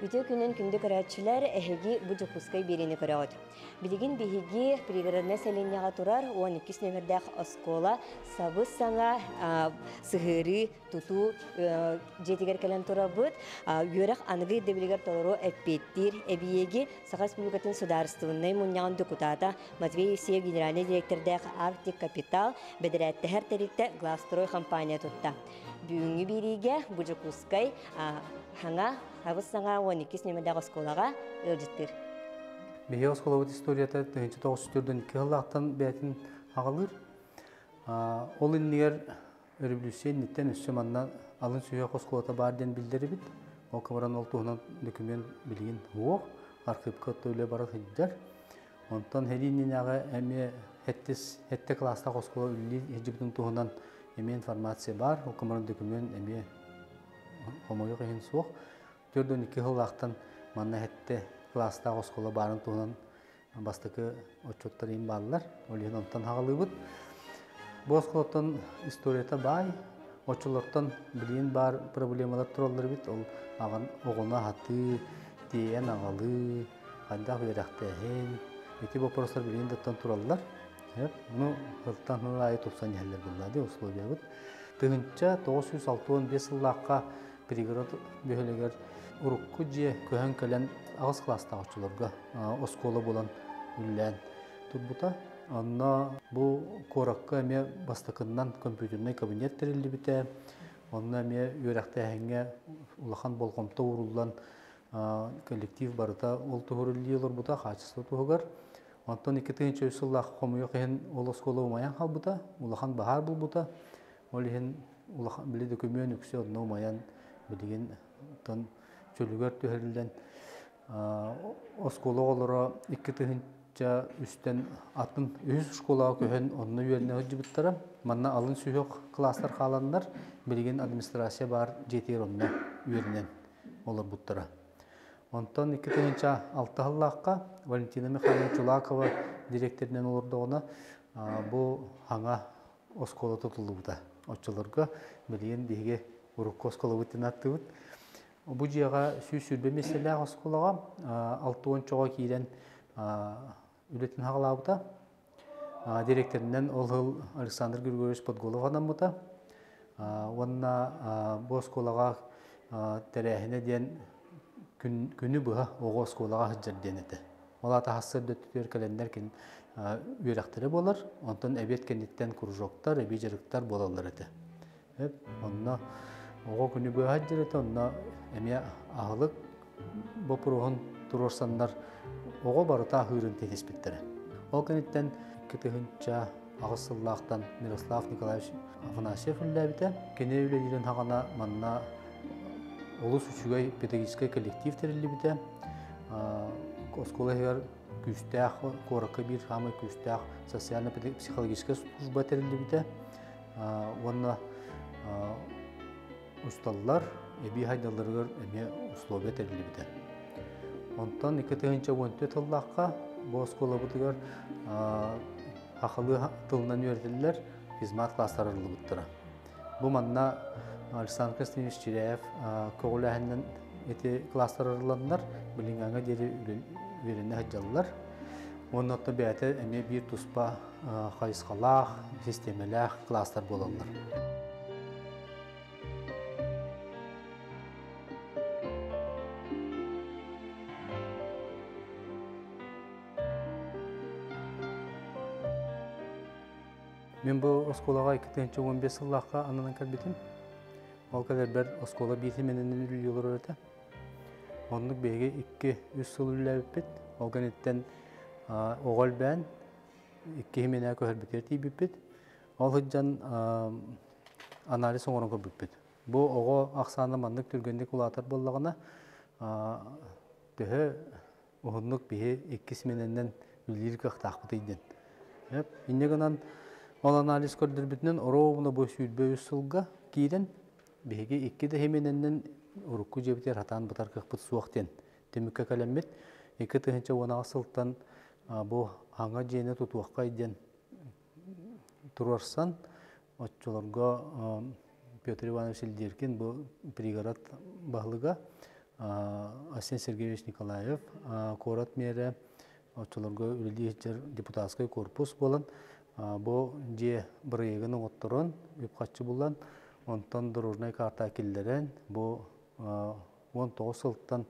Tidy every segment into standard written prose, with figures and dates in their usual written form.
Үтүө күнүн күндү көрөөччүлэр, эһиги бу Дьокуускай биэриини көрөҕүт. Билигин биһиги Пригороднай сэлиэнньэҕэ турар 12 нөмердээх оскуола сабыс-саҥа сыһыарыы тутуу дьиэтигэр кэлэн турабыт. Үөрэх аныгы ирдэбилигэр толору эппиэттиир эбийиэги Саха Республикатын Судаарыстыбаннай мунньаҕын дьокутаата Матвей Евсеев генеральнай дириэктэрдээх Арктик Капитал бэдэрээттэһэр тэрилтэ Главстрой компания тутта. Бүгүҥҥү биэриигэ бу Дьокуускай хаҥа хабыс саҥа 12 нүөмэрдээх оскуолаҕа ыалдьыттыыр. Биһиги оскуолабыт историята 1942 сыллаахтан бэйэтин аҕалыыр. Ол иннигэр өрөбүлүүссүйэ инниттэн өссө манна алын сүһүөх оскуолата баар диэн биллэрибит. Ол баран ол туһунан документ билигин суох. Архыыпка үлэ бара сылдьар. Онтон сэрии иннинээҕи эмиэ сэттис сэттэ кылаастаах оскуола үлэлии сылдьыбытын туһунан эмиэ информация баар. Ол баран документ эмиэ хомойуох иһин суох. 42 сыллаахтан манна сэттэ кылаастаах оскуола баарын туһунан бастакы отчуоттар иһин бааллар. Ол иһин онтон хаҕалыыбыт. Бу оскуолаттан историята баай. Оччолортон билигин баар проблемалар тураллар эбит. Ол аҕан оҕону аһатыы, тиэйэн аҕалыы, хайдах үөрэхтээһин. Ити боппуруостар билигин да оттон тураллар. Ну, сылтан сыл аайы тупсан иһэллэр буолла дии условиябыт. 1965 сыллаахха Пригород бөһүөлэгэр урукку дьиэ көһөн кэлэн аҕыс кылаастаах оччолорго оскуола буолан үлэлээн турбута. Онно бу куоракка эмиэ бастакыннан компьютернай кабинет тэриллибитэ. Онно эмиэ үөрэхтээһиҥҥэ улахан болҕомто ууруллан коллектив барыта ол туһугар үлэлии олорбута, хаачыстыба туһугар. Онтон 2003 сыллаах хомуйуох иһин ол оскуола умайан хаалбыта, улахан баһаар булбута. Ол иһин улахан били дөкүмүөн үксэ онно умайан билигин оттон чөлүгэр түһэриллэн оскуола оҕолоро 2003-тэн атын үһүс школаҕа көһөн онно үөрэнэ сылдьыбыттара. Манна алын сүһүөх кылаастар хааланнар билигин администрация баар дьиэтигэр онно үөрэнэн олорбуттара. Онтон 2006 сыллаахха Валентина Михайловна Чулакова дириэктэринэн олордоҕуна бу хаҥа оскуола тутуллубута. Оччолорго билигин биһиги урукку оскуолабыт диэн ааттыыбыт. Бу дьиэҕэ 120 миэстэлээх оскуолаҕа 60 чоҕо киирэн үлэтин хаҕалаабыта. Директорынан ол сыл Александр Григорьевич Подголов анаммыта. Уонна бу оскуолаҕа тэрээһинэ диэн күнү быһа оҕо оскуолаҕа сылдьар диэн этэ. Ол аата сарсыарда өттүгэр кэлэннэр кин үөрэхтэрэ буолар, онтон эбиэт кэнниттэн кружоктар, эбии дьарыктар буолаллар этэ. Онно оҕо күнү быһа сылдьар этэ, онно эмиэ аһылык боппуруоһун туруорсаннар оҕо барыта аһыырын тиһиспиттэрэ. Ол кэнниттэн 2008 сыллаахтан Мирослав Николаевич Афанасьев үлэлээбитэ. Кини үлэлиирин хаҕана манна олус үчүгэй педагогическай коллектив тэриллибитэ. Оскуола иһигэр күүстээх, куоракка биир саамай күүстээх социально-психологическай служба тэриллибитэ. Уонна усталлар, эбии хайдалларыгар эмиэ условия тэриллибитэ. Онтон 2014 сыллаахха бу оскуолабытыгар сахалыы тылынан үөрэтиллэр физмат класстар арыллыбыттара. Бу манна Александр Константинович Чиряев көҕүлээһининэн ити класстар арылланнар, билиҥҥээҥҥэ диэри үөрэнэ сылдьаллар. Уонна оттон бэйэтэ эмиэ биир туспа хайысхалаах, систиэмэлээх класстар буолаллар. Мин бу оскуолаҕа 2015 сыллаахха ананан кэлбитим. Ол кэлэрбэр оскуола биир симэнэнэн үлэлии олорор этэ. Оннук биһиги 2-3 сыл үлэлээбиппит. Ол кэнниттэн оҕо элбээн, икки симэнэ көһөрбүтүгэр тиийбиппит. Ол сылдьан анализ оҥорон көрбүппүт. Бу оҕо ахсаана маннык түргэнник улаатар буоллаҕына, төһө уһуннук биһи икки сменэнэн үлэлиир кыахтаахпытый диэн. Инньэ гынан ол анализ көрдөрбүтүнэн оруобуна бу 23 сылга киирэн биһиги икки да сменэнэн урукку дьиэбитигэр хатаан бытар кыахпыт суох диэн түмүккэ кэлэммит 2018 сылтан бу хаҥа дьиэни тутуоххай диэн туруорсан оччолорго Петр Иванович Ильдиркин бу пригород баһылыга. Айсен Сергеевич Николаев куорат мэрэ оччолорго үлэлии сылдьар депутатскай корпус буолан бу дьиэ бырайыагын оҥотторон үп-харчы булан онтон дорожнай карта киллэрэн бу 19 сылтан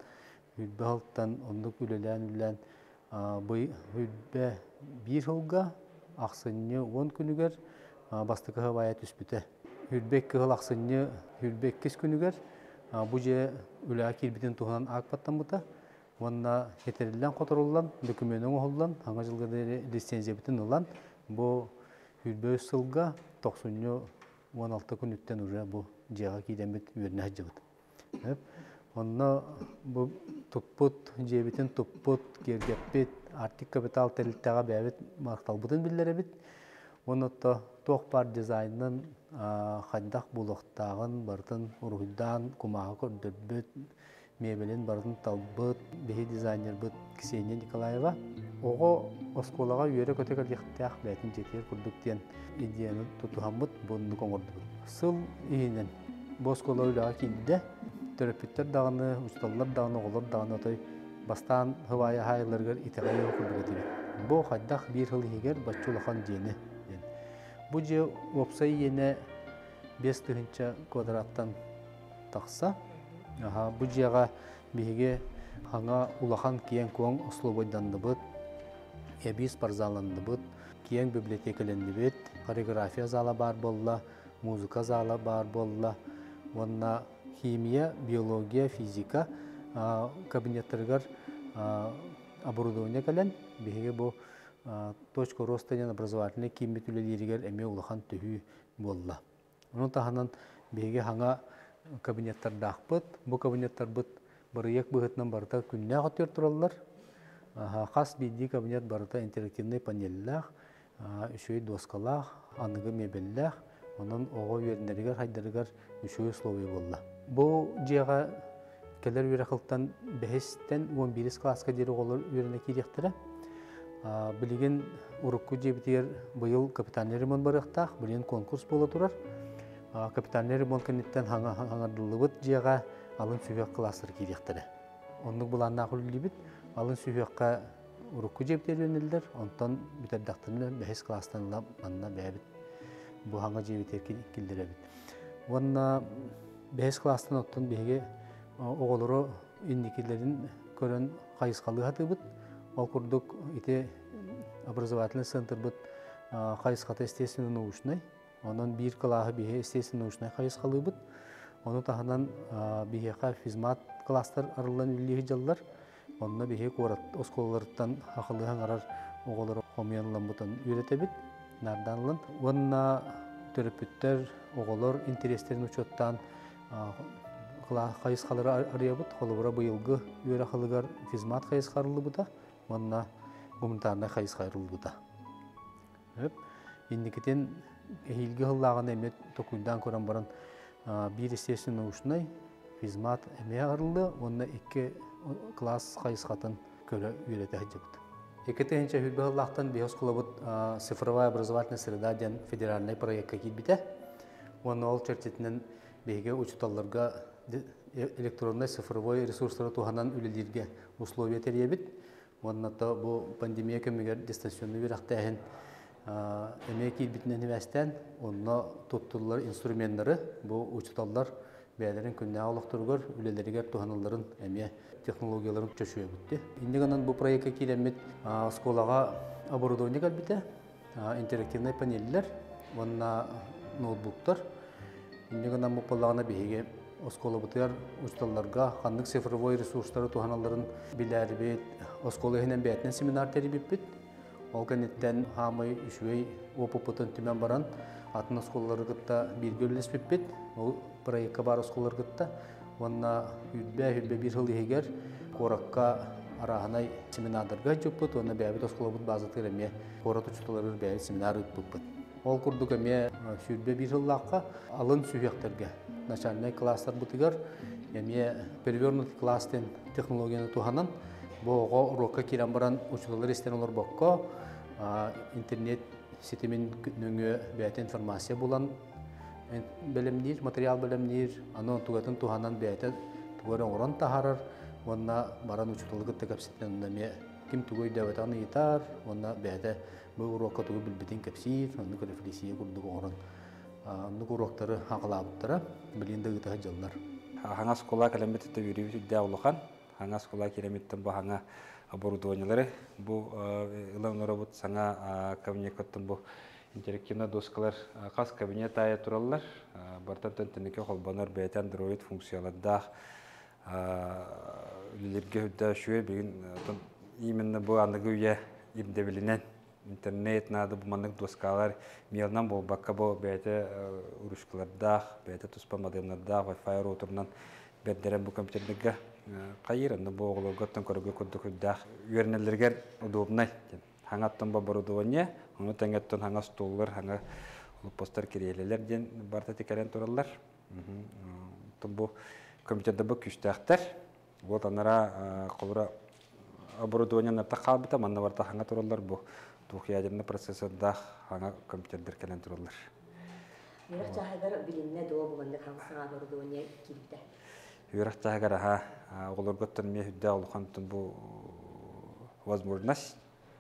20 сылтан оннук үлэлээн-үлэлээн 21 сылга ахсынньы 10 күнүгэр бастакы хабаайа түспүтэ. 22 сыл ахсынньы 22 күнүгэр бу дьиэ үлэҕэ киирбитин туһунан акт баттаммыта уонна хэтэриллэн-хоторуллан, документ оҥоһуллан, саҥа дьылга диэри лицензиябытын ылан, бу 23 сылга тохсунньу 16 күнүттэн уже бу дьиэҕэ киирэммит үөрэнэ сылдьабыт. Онно бу туппут, дьиэбитин туппут, киэргэппит, Арктик Капитал тэрилтэҕэ бэйэбит махталбытын биллэрэбит. Уонна туох баар дизайнын хайдах буолуохтааҕын барытын уруһуйдаан кумааҕы көрдөрбүт, мебелин барытын талбыт биһи дизайнербыт Ксения Николаева оҕо оскуолаҕа үөрэ-көтө кэлиэхтээх бэйэтин дьиэтигэр курдук диэн идеяны тутуһаммыт бу оннук оҥордубут. Сыл иһинэн бу оскуола үлэҕэ киирдэ. Төрөппүттэр даҕаны, учууталлар даҕаны, оҕолор даҕаны отой бастаан хыбаайа хаайыларыгар итэҕэйиэх курдук этибит. Бу хайдах биир сыл иһигэр бачча улахан дьиэни диэн. Бу дьиэ уопсай иэнэ 5000 квадраттан тахса. Бу дьиэҕэ биһиги хаҥа улахан киэҥ-куоҥ остолобуойданныбыт, эбии спортзалланныбыт, киэҥ библиотекалэннибит, хореография зала баар буолла, музыка зала баар буолла уонна химия, биология, физика кабинеттарыгар оборудование кэлэн биһиги бу точка роста диэн образовательнай кииммит үлэлииригэр эмиэ улахан төһүү буолла. Ону таһынан биһиги хаҥа кабинеттардаахпыт. Бу кабинеттарбыт бырайыак быһыытынан барыта күннээх өттүгэр тураллар. Хас биирдии кабинет барыта интерактивнай панеллээх, үчүгэй дуоскалаах, аныгы мебеллээх. Онон оҕо үөрэнэригэр, хайдарыгар үчүгэй условия буолла. Бу дьиэҕэ кэлэр үөрэх ылтан бэһистэн 11 кылааска диэри оҕолор үөрэнэ киириэхтэрэ. Билигин урукку дьиэбитигэр быйыл капитальный ремонт барыахтаах, билигин конкурс буола турар. Капитальный ремонт кэнниттэн хаҥардыллыбыт дьиэҕэ алын сүһүөх кылаастар киириэхтэрэ. Оннук былааннаах үлэлиибит. Алын сүһүөххэ урукку дьиэбитигэр үөрэнэллэр, онтон бүтэрдэхтэринэ бэһис кылаастан ыла манна бэйэбит бу хаҥа дьиэбитигэр киллэрэбит. Уонна бэһис кылаастан оттон биһиги оҕолору инникилэрин көрөн хайысхалыы сатыыбыт. Ол курдук ити образовательный центрбыт хайысхата естественно-научнай. Онон биир кылааһы биһи естественно-научнай хайысхалыыбыт. Ону таһынан биһиэхэ физмат класстар арыллан үлэлии сылдьаллар. Онно биһи куорат оскуолаларыттан хахылыы хаҥарар оҕолору хомуйан ыламмытын үөрэтэбит, наардаан ылан. Уонна төрөппүттэр, оҕолор интэриэстэрин учуоттаан хайысхалары арыйабыт. Холобура, быйылгы үөрэх ылыгар физмат хайысха арыллыбыта уонна гуманитарнай хайысха арыллыбыта. Инникитин эһиилги сыллааҕын эмиэ токуйдаан көрөн баран биир естественно-научнай физмат эмиэ арыллыа уонна икки класс хайысхатын көрө үөрэтэ сылдьыбыт. 2020 сыллаахтан биһи оскуолабыт цифровая образовательная среда диэн федеральнай проекка киирбитэ. Уонна ол чэрчитинэн биһиги учууталларга электроннай цифровой ресурстары туһанан үлэлииргэ условия тэрийэбит. Уонна то бу пандемия кэмигэр дистанционный үөрэхтээһин эмиэ киирбитинэн сибээстээн, онно туттуллар инструменнары бу учууталлар бэйэлэрин күннээҕи олохторугар, үлэлэригэр туһаналларын эмиэ технологияларын чочуйабыт. Инньэ гынан бу проекка киирэммит оскуолаҕа оборудование кэлбитэ, интерактивнай панеллэр уонна ноутбуктар. Инньэ гынан бу буоллаҕына биһиги оскуолабытыгар учууталларга ханнык цифровой ресурстары туһаналларын билээрибит, оскуола иһинэн бэйэтинэн семинар тэрийбиппит. Ол кэнниттэн хаамай үчүгэй опыппытын түмэн баран атын оскуолалары кытта бииргэ үлэлэспиппит. Ол проекка баар оскуолалары кытта уонна 21 сыл иһигэр куоракка арааһынай семинардарга дьуппут уонна бэйэбит оскуолабыт базатыгар эмиэ куорат учууталларыгар бэйэбит семинар ыыппыппыт. Ол курдук эмиэ 21 сыллаахха алын сүһүөхтэргэ начальнай класстарбытыгар эмиэ перевернутый класс диэн технологияны туһанан бу оҕо уруокка киирэн баран учууталлар истэн олорбокко интернет ситимин нөҥүө бэйэтэ информация булан бэлэмниир, материал бэлэмниир, аны онтугатын туһанан бэйэтэ тугу эрэ оҥорон таһаарар уонна баран учууталы кытта кэпсэтэн онно эмиэ ким тугу өйдөөбөтөҕүн ыйытар уонна бэйэтэ бу уруокка тугу билбитин кэпсиир, оннук рефлексия курдук оҥорон оннук уруоктары аҕалаабыттара, билигин да ыыта сылдьаллар. Хаҥас оскуола кэлэммит үөрүүбүт үрдээх улахан. Хаҥас оскуола киирэмиттэн бу хаҥа оборудованиелары бу ылан олоробут саҥа кабинеккаттан бу интерактивный доскалар хас кабинет аайы тураллар. Бартан төнтөнүкэ холбонор бэйэтэ андроид функциялардаах үлэлэргэ үрдэ үчүгэй бүгүн именно бу аныгы үйэ ирдэбилинэн интернет наада бу маннык доскалар миэлнан буолбакка бу бэйэтэ ручкалардаах бэйэтэ туспа модемнардаах Wi-Fi роутерынан бэрдэрэн бу компьютердарга хайыр онно бу оҕолорго оттон көрөргө курдук үрдээх үөрэнэллэригэр удобнай хаҥаттан бу оборудование ону тэҥэттэн хаҥа столлар хаҥа постар кириэлэлэр диэн барыта тикэрэн тураллар бу компьютердар бу күүстээхтэр вот анара холура оборудованиеларта хаалбыта манна барыта хаҥа тураллар бу двухъядерный процессордаах хаҥа компьютердар кэлэн тураллар. Үөрэх чааһыгар билиннэ дуо бу маннык хаҥа оборудование киирбитэ? Үөрэх чааһыгар аха оҕолорготтон эмиэ үрдээх улахан бу возможность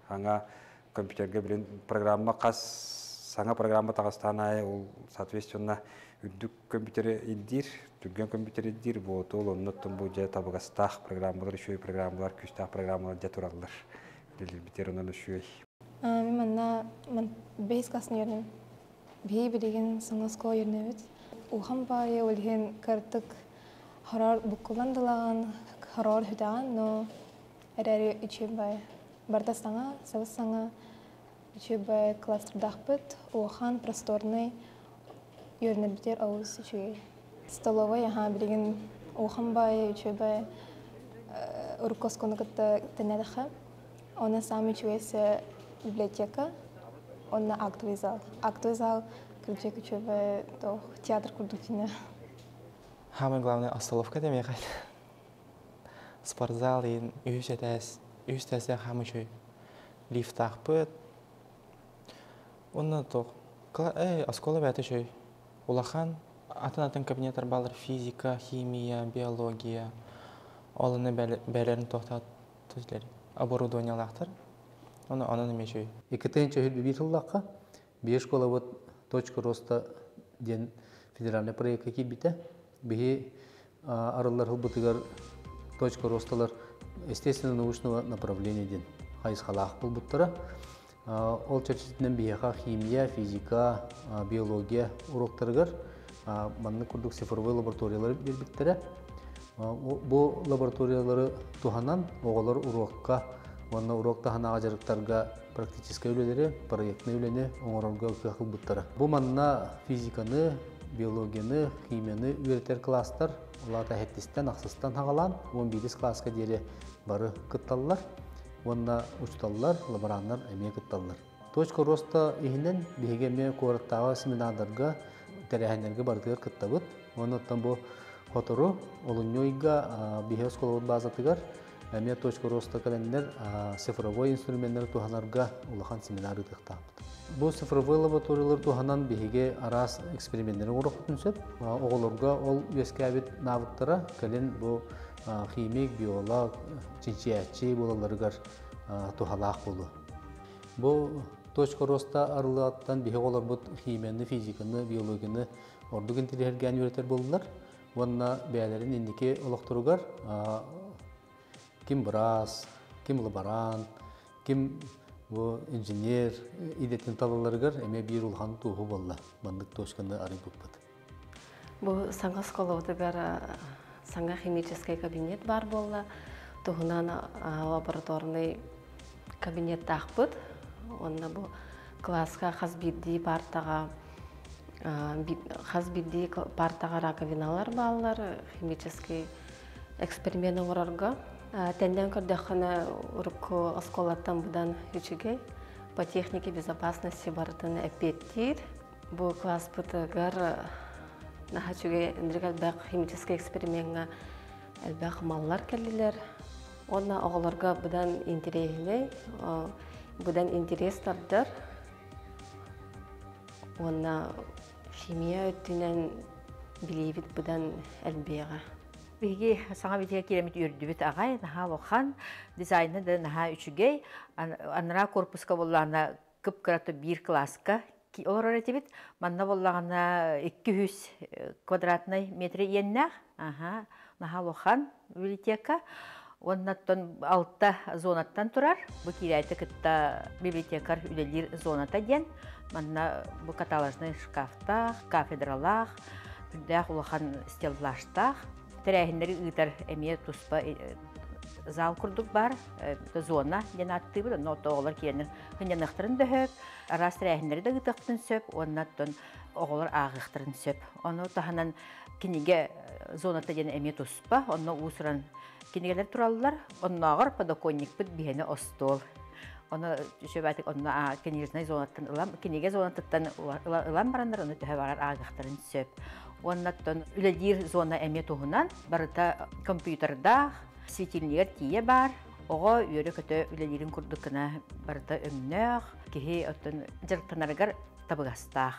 хаҥа компьютерга билин программа хас саҥа программа таҕыстаан аайы ол соответственно үрдүк компьютери ирдиир, түргэн компьютер ирдиир, вот ол оннуттан бу дьэ табыгастаах программалар, үчүгэй программалар, күүстээх программалар дьэ тураллар. Үлэлиирбитигэр онон үчүгэй. Мин манна бэһис классны үөрэнэбин. Биһи билигин саҥа оскуола үөрэнэбит. Улахан баайы ол иһин кыратык хороор буккуллан далаҕын, хороор хүтэҕин, но эрээри үчүгэй баайы. Барыта саҥа, сабыс-саҥа үчүгэй кластердаахпыт, улахан, просторный, үөрэнэрбитигэр олус үчүгэй. Столовай аһаа билигин улахан баайы үчүгэй урукку оскуоланы кытта тэнэтэххэ. Онно саамай үчүгэй библиотека, онно актовый зал. Актовый зал кырдьык үчүгэй театр курдук дьиҥэ. Самое главное столовка демиэхэ. Спортзал иин үһүс этээс, үһүс этээстээх хаамай үчүгэй. Лифтаахпыт. Онно туох оскуола бэйэтэ үчүгэй. Улахан атын-атын кабинеттар бааллар физика, химия, биология. Ол онно бээлэрин туохтаат оборудованиелаахтар. Оны онон эмиэ үчүгэй. 2 тыһыынча сыллаахха биир школабыт «Точка роста» диэн федеральный проектка киирбитэ. Биһи арыллар сылбытыгар «Точка росталар естественно-научного направления» диэн хайысхалаах буолбуттара. Ол чэрчитинэн биһиэхэ химия, физика, биология уроктарыгар маннык курдук цифровой лабораториялары биэрбиттэрэ. Бу лабораториялары туһанан оҕолор уруокка уонна уруок таһынааҕы дьарыктарга практическай үлэлэри, проектный үлэни оҥорорго кыах ылбыттара. Бу манна физиканы, биологияны, химияны үөрэтэр класстар улаата сэттистэн, ахсыстан хаҕалаан 11 класска диэри бары кытталлар. Уонна учууталлар, лабораннар эмиэ кытталлар. «Точка роста» иһинэн биһиги эмиэ куораттааҕы семинардарга, тэрээһиннэргэ барытыгар кыттабыт. Оннуттан бу сотору олунньу ыйга биһи оскуолабыт базатыгар эмиэ «Точка роста» кэлэннэр цифровой инструменнары туһанарга улахан семинар ыытыахтаахпыт. Бу цифровой лабораториялар туһанан биһиги араас эксперименнери оҥоруохпутун сөп. Оҕолорго ол үөскээбит навыктара кэлин бу химик, биолог, чинчийээччи буолалларыгар туһалаах буолуо. Бу «Точка роста» арыллыаҕыттан биһи оҕолорбут химияны, физиканы, биологияны ордук интэриэһиргээн үөрэтэр буоллулар. Уонна бэйэлэрин инники олохторугар ким быраас, ким лаборант, ким бу инженер идэтин талаларыгар эмиэ биир улахан туоһу буолла. Маннык точканы арыйбыппыт. Бу саҥа оскуолабытыгар саҥа химический кабинет бар буолла. Туһунан лабораторный кабинеттаахпыт. Онно бу класска хас биирдии партаҕа раковиналар бааллар химический эксперимент оҥорорго. Тэҥнээн көрдөххүнэ урукку оскуолаттан быдан үчүгэй. По технике безопасности барытын эппиэттиир. Бу класспытыгар наһаа үчүгэй элбэх химический эксперимеҥҥа элбэх маллар кэллилэр. Уонна оҕолорго быдан интэриэһинэй, быдан интерес тардар. Уонна химия өттүнэн билиибит быдан элбиэҕэ. Биһиги саҥа библиотека киирэммит үөрдүбүт аҕай, наһаа улахан, дизайна да наһаа үчүгэй. Анараа корпуска буоллаҕына кып-кырата биир кылааска олорор этибит. Манна буоллаҕына 200 квадратнай метр иэннээх. Аха, наһаа улахан библиотека. Уоннаттан алта зонаттан турар. Бу киирээти кытта библиотекарь үлэлиир зоната диэн. Манна бу каталожный шкафтаах, кафедралаах, үрдээх улахан стеллажтаах. Тэрээһиннэри ыытар эмиэ туспа зал курдук бар, зона диэн ааттыыбыт. Онно оҕолор киирэннэр сынньаныахтарын да сөп, араас тэрээһиннэри да ыытыахтарын сөп, уонна оттон оҕолор ааҕыахтарын сөп. Ону таһынан кинигэ зоната диэн эмиэ туспа, онно уус-уран кинигэлэр тураллар. Оннооҕор подоконникпыт биһэни остуол. Ону үчүгэйдик онно книжный зонаттан ылан, кинигэ зонатыттан ылан бараннар, ону төһө барар ааҕыахтарын сөп. Уоннаттан үлэлиир зона эмиэ туһунан барыта компьютердаах, светильнигэр тиийэ баар. Оҕо үөрэ-көтө үлэлиирин курдук гына барыта өҥнөөх, киһи оттон дьарыктанарыгар табыгастаах.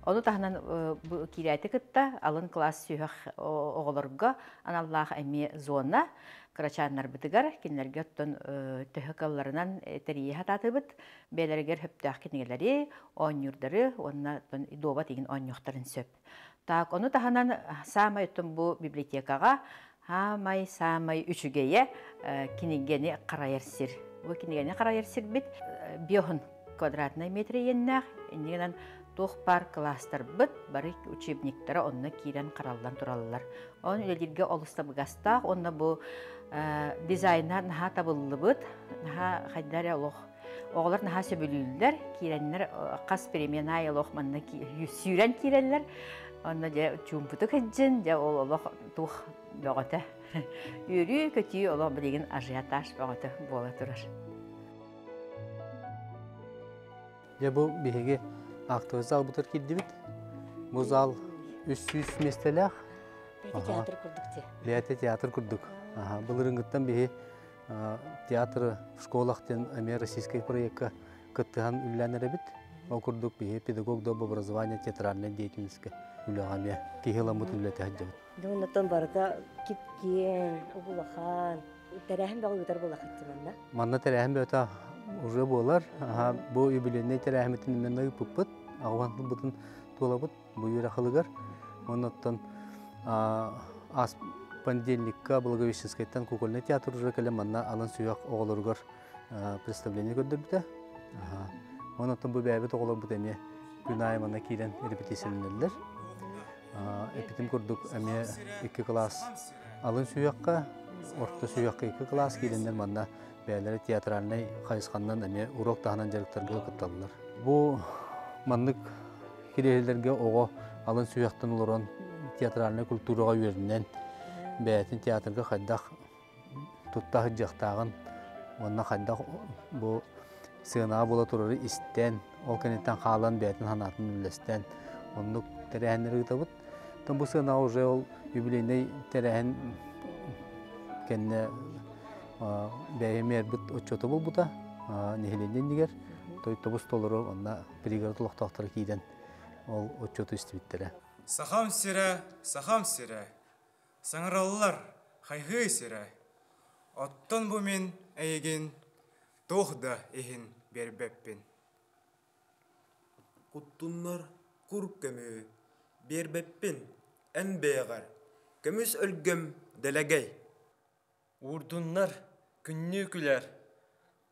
Ону таһынан бу киирээти кытта алын кылаас сүһэх оҕолорго аналлаах эмиэ зона кырачааннарбытыгар кинилэргэ оттон төһө кыалларынан тэрийэ сатаатыбыт. Бэйэлэригэр сөптөөх кинигэлэри, оонньуурдары уонна оттон дуобат игин оонньуохтарын сөп. Так, ону таһынан саамай оттон бу библиотекаҕа саамай-саамай үчүгэйэ кинигэни харайар сир. Бу кинигэни харайар сирбит биоһун квадратнай метр иэннээх, иннигинэн туох баар кылаастарбыт бары учебниктара онно киирэн хараллан тураллар. Онон үлэлииргэ олус табыгастаах уонна бу дизайна наһаа табыллыбыт, наһаа хайда эрэ олох оҕолор наһаа сөбүлүүллэр, киирэннэр хас перемена аайы олох манна сүүрэн киирэллэр. Онно дьэ чуумпутук сылдьын, дьэ ол олох туох бөҕөтө. Үөрүү-көтүү олох билигин ажиотаж бөҕөтө буола турар. Дьэ бу биһиги актовый залбытыгар киирдибит. Бу зал 300 миэстэлээх. Бэйэтэ театр курдук дии. Бэйэтэ театр курдук. Былырыҥҥыттан биһи театр в школах диэн эмиэ российскай проекка кыттыһан үлэлээн эрэбит. Ол курдук биһи педагог доп образования театральной деятельностька үлэҕэ эмиэ киһи ыламмыт үлэтэ сылдьабыт. Дьоннортон барыта кип-киэҥ, улахан. Тэрээһин бөҕө ыытар буоллаххыт манна? Манна тэрээһин бөҕөтө уже буолар. Бу юбилейнай тэрээһиммитин именно ыыппыппыт. Аҕабан ылбытын туолабыт бу үөрэх ылыгар. Оннуттан аас понедельникка Благовещенскайтан кукольный театр уже кэлэн манна алын сүһүөх оҕолоругар представление көрдөрбүтэ. Оннуттан бу бэйэбит оҕолорбут эмиэ күн аайы манна киирэн репетициялэнэллэр. Эппитим курдук эмиэ икки кылаас алын сүһүөххэ, орто сүһүөххэ икки кылаас киирэннэр манна бэйэлэрэ театральнай хайысханнан эмиэ уруок таһынан дьарыктарга кытталлар. Бу маннык кириэһилэргэ оҕо алын сүһүөхтэн олорон театральнай культураҕа үөрэнэн бэйэтин театрга хайдах тутта сылдьыахтааҕын уонна хайдах бу сыанаҕа буола турары истэн, ол кэнниттэн хаалан бэйэтин санаатын үллэстэн оннук тэрээһиннэри ыытабыт. Оттон бу сыанаҕа уже ол юбилейнай тэрээһин кэннэ бэйэм эрбит отчуота буолбута нэһилиэнньэ иннигэр той тобус толору онно пригород олохтоохторо киирэн ол отчуоту истибиттэрэ. Сахам сирэ, Сахам сирэ, Саҥараллар, хайҕыы сирэ. Оттон бу мин эйигин туох да иһин биэрбэппин. Куттуннар кур көмүһү биэрбэппин эн бэйэҕэр көмүс өлгөм дэлэгэй. Уурдуннар күннүү күлэр,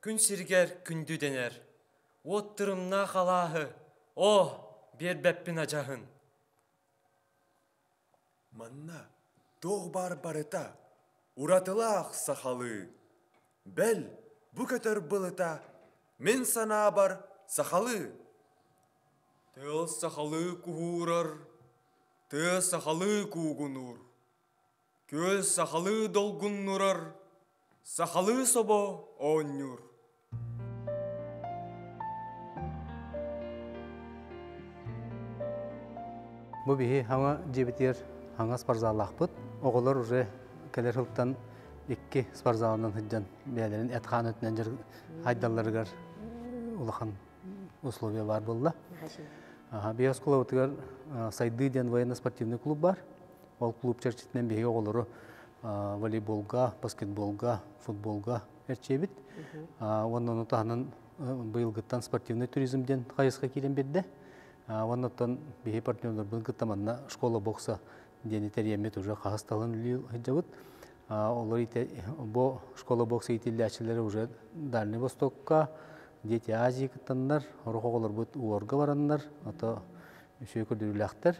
күн сиригэр күндү дэнэр. Уот тырымнаах алааһы, оо, биэрбэппин адьаһын. Манна туох баар барыта уратылаах сахалыы. Бэл, бу көтөр былыта мин санаабар сахалыы. Тыал сахалыы куһуурар, тыа сахалыы куугунуур. Күөл сахалыы долгуннурар, сахалыы собо оонньуур. Бу биһи хаҥа дьиэбитигэр хаҥа спортзаллаахпыт. Оҕолор уже кэлэр сылтан икки спортзалынан сылдьан бэйэлэрин эт-хаан өттүнэн дьарык хайдалларыгар улахан условия баар буолла. Биһи оскуолабытыгар Сайдыы диэн военно-спортивный клуб бар. Ол клуб чэрчитинэн биһиги оҕолору волейболга, баскетболга, футболга эрчийэбит. Уонна ону таһынан быйылгыттан спортивный туризм диэн хайысха киирэн биэрдэ. Уонна оттон биһи партнерларбын кытта манна школа бокса диэни тэрийэммит уже хаһыс талын үлэлии сылдьабыт. Олор бу школа бокса иитиллээччилэрэ уже Дальний Востокка, Дети Азии кыттаннар, орох оҕолорбут уорга бараннар, ото үчүгэй көрдөрүүлээхтэр.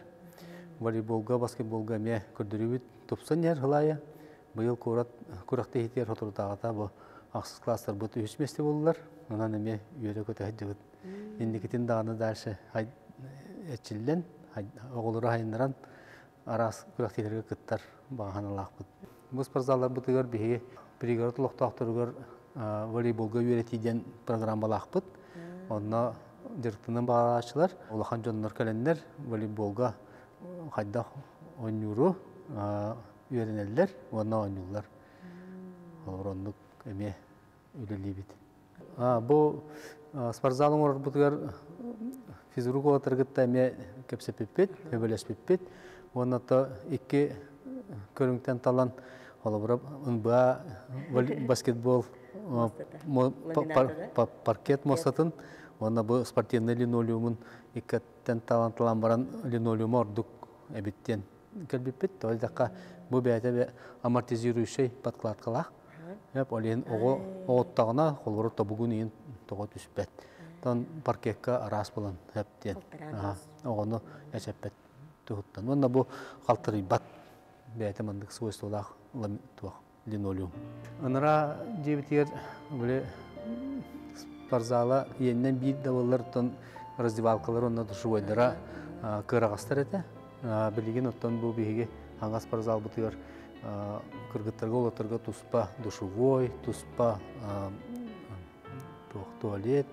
Волейболга, баскетболга эмиэ көрдөрүүбүт тупсан иһэр хылаайа. Быйыл куорат күрэхтэһиитигэр соторутааҕыта бу ахсыс класстарбыт үһүс миэстэ буоллулар. Онон эмиэ үөрэ-көтө сылдьыбыт. Инникитин даҕаны дальше эрчиллэн, оҕолору айыннаран араас күрэхтэһиилэргэ кыттар баҕа санаалаахпыт. Бу спортзалларбытыгар биһиги пригород олохтоохторугар волейболга үөрэтии диэн программалаахпыт. Онно дьарыктанан баҕалааччылар, улахан дьоннор кэлэннэр волейболга хайдах оонньууру үөрэнэллэр уонна оонньууллар. Олор оннук эмиэ үлэлиибит. Бу спортзал оҥорорбутугар физрук уолаттары кытта эмиэ кэпсэппиппит, өбөлөспүппүт. Уонна то икки көрүҥтэн талан, холобура, НБА баскетбол паркет муостатын уонна бу спортивный линолеумун иккиттэн талан талан баран линолеума ордук эбит диэн кэлбиппит. То есть бу бэйэтэ амортизирующий подкладкалаах. Эп ол иһин оҕо оҕоттоҕуна холобура тобугун иһин тоҕо түспэт. Тон паркекка араас булан эп диэн оҕону эчэппэт туһуттан. Уонна бу халтарыйбат бэйэтэ маннык свойстволаах туох линолеум. Анараа дьиэбитигэр били спортзала иэннэн биир да буоллар оттон раздевалкалар уонна душевойдара кыараҕастар этэ. Билигин оттон бу биһиги хаҥас спортзалбытыгар кыргыттарга уолаттарга туспа душевой, туспа туох туалет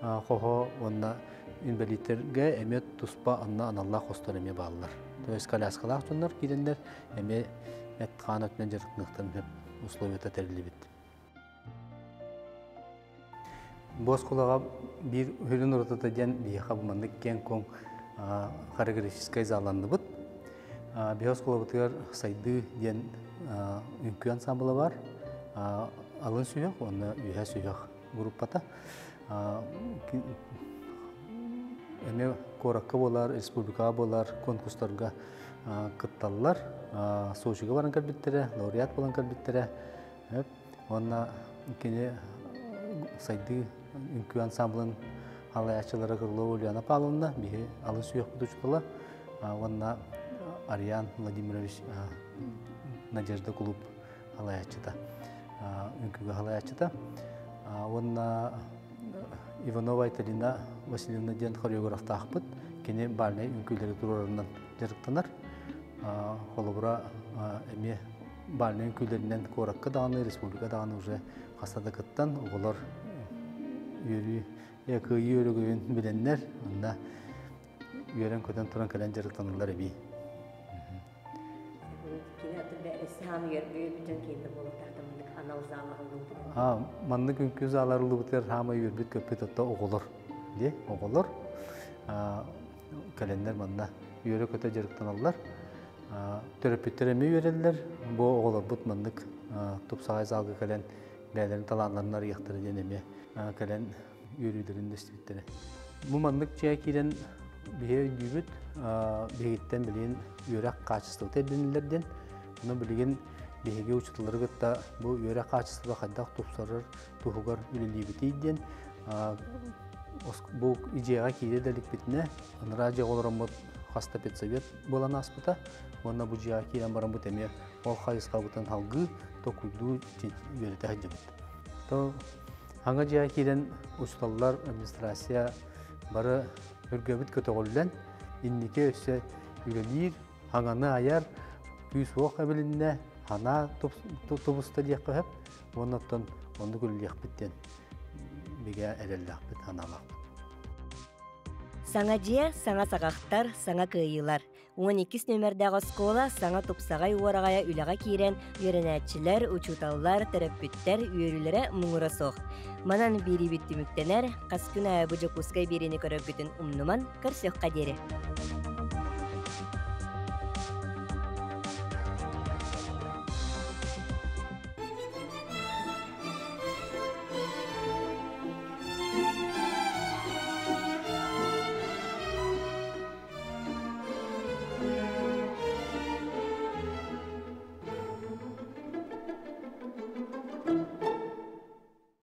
хоһо уонна инбэлииттэргэ эмиэ туспа анна аналлаах хостор эмиэ бааллар. То есть коляскалаах дьоннор киирэннэр эмиэ эт-хаан өттүнэн дьарыктаныахтарын сөп условията тэриллибит. Бу оскуолаҕа биир сүрүн уратыта диэн биһиэхэ бу маннык киэҥ-куоҥ хореографическай залланныбыт. Биһи оскуолабытыгар Сайдыы диэн үҥкүү ансамбла бар. Алын сүһүөх уонна үөһэ сүһүөх группата. Эмиэ куоракка буолар, республикаҕа буолар конкурстарга кытталлар. Сочига баран кэлбиттэрэ, лауреат буолан кэлбиттэрэ. Уонна кини сайдыы үҥкүү ансамблын халайааччылара Крылова Ульяна Павловна, биһи алын сүһүөхпүт учуутала уонна Ариан Владимирович Надежда клуб халайааччыта, үҥкүүгэ халайааччыта. Уонна Иванова Айталина Васильевна диэн хореографтаахпыт. Кини бальнай үҥкүүлэри туруорарынан дьарыктанар. Холобура, эмиэ бальнай үҥкүүлэринэн куоракка даҕаны, республика даҕаны уже хаста да кыттан, оҕолор үөрүү, кыайыы өрөгөйүн билэннэр, онно үөрэн-көтөн туран кэлэн дьарыктаналлар эбии. Маннык үҥкүү зааларыллыбытыгар хаамай үөрбүт көппүт отто оҕолор дии оҕолор кэлэннэр манна үөрэ-көтө дьарыктаналлар. Төрөппүттэр эмиэ үөрэллэр. Бу оҕолорбут маннык тупсаҕай залга кэлэн бэйэлэрин талааннарын арыйыахтара диэн эмиэ кэлэн үөрүүлэрин дэстибиттэрэ. Бу маннык дьиэ киирэн биһи өйдүүбүт, биһигиттэн билигин үөрэх хаачыстыбата ирдэниллэр диэн. Ону билигин биһиги учууталлары кытта бу үөрэх хаачыстыба хайдах тупсарар туһугар үлэлиибитий диэн бу идеяҕа киирэ да иликпитинэ, анараа дьиэҕэ олороммут хаста педсовет буолан ааспыта. Уонна бу дьиэҕэ киирэн бараммыт эмиэ ол хайысхабытын салгыы токуйдуу үөрэтэ сылдьабыт. То хаҥа дьиэҕэ киирэн учууталлар, администрация бары өргөбүт көтөҕүллэн, инники өссө үлэлиир, хаҥаны айар, күүс-уох эбилиннэ, ханаа тубуста диэххэ сөп. Уонна оттон оннук үлэлиэхпит диэн бигэ эрэллээхпит, санаалаахпыт. Саҥа дьиэ, саҥа саҕахтар, саҥа кыайыылар. 12 нүөмэрдээх оскуола саҥа тупсаҕай уораҕайа үлэҕэ киирэн, үөрэнээччилэр, учууталлар, төрөппүттэр үөрүүлэрэ муҥура суох. Манан биэриибит түмүктэнэр, хас күн аайы бу Дьокуускай биэриини көрөргүтүн умнуман, көрсүөххэ диэри.